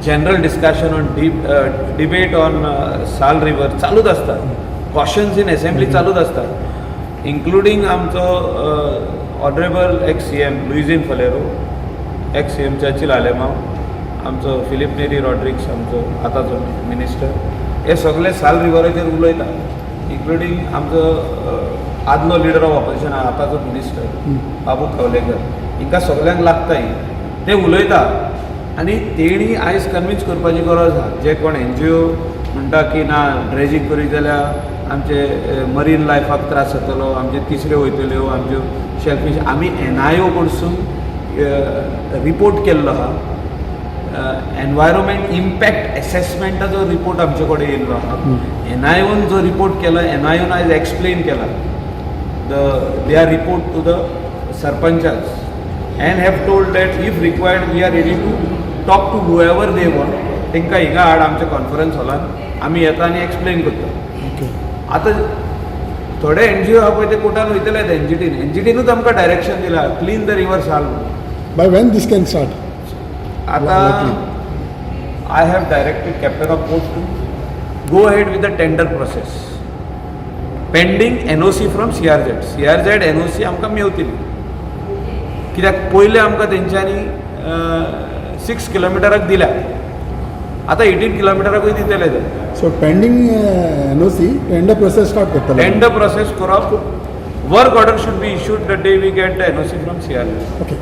General discussion on debate on Sal river चालूच आसता. Questions in assembly चालूच आसता, इन्क्लुडींग आमचो honourable ex CM Luizinho Faleiro, ex CM Churchill Alemao, आमचो फिलीप नेरी रॉड्रिक्स, आमचो आतांचो मिनिस्टर, हे सगळे साल रिवराचेर उलयता, इन्क्लुडींग आमचो आदलो लिडर ऑफ ऑपोजिशन, आतांचो मिनिस्टर बाबू खवलेकर. हिंकां सगल्यांक लागता ही. ते उलयता आनी तेणी आयज कन्विन्स करपाची गरज आहा. जे कोण एनजीओ म्हणटा की ना, ड्रेजींग करीत जाल्यार आमचे मरीन लायफाक त्रास जातलो, आमचे तिसऱ्यो वयतल्यो, आमच्यो शेलफीश. आमी एनआयओ कडसून रिपोर्ट केल्लो आहा, एनवायरोमेंट इम्पॅक्ट एसेसमेंटाचो रिपोर्ट आमचे कडेन येयल्लो आहा. एनआयओन जो रिपोर्ट केला, एनआयओन आयज एक्सप्लेन केला their report to the sarpanchas and have told that if required, we are ready to talk to whoever they want. तांकां हिंगा हाड आमच्या कॉन्फरन्स हॉलान, आमी येता आनी एक्सप्लेन करता. आतां थोडे एनजीओ आहा पळय, ते कोर्टान वयतले एनजीटीन. एनजीटीनूच आमकां डायरेक्शन दिला, क्लीन the river साल म्हणून. By when this can start? आतां I have directed Captain of Port to go ahead with the tender process pending NOC from CRZ. CRZ NOC आमकां मेवतली, कित्याक पयलें आमकां तेंच्यांनी 6 किलोमिटराक दिल्या, आतां 18 किलोमिटराकूय दितले ते. So pending NOC, tender process start करतले. टेंडर प्रोसेस करप, work order should be issued the day we get the NOC from CRZ. Okay.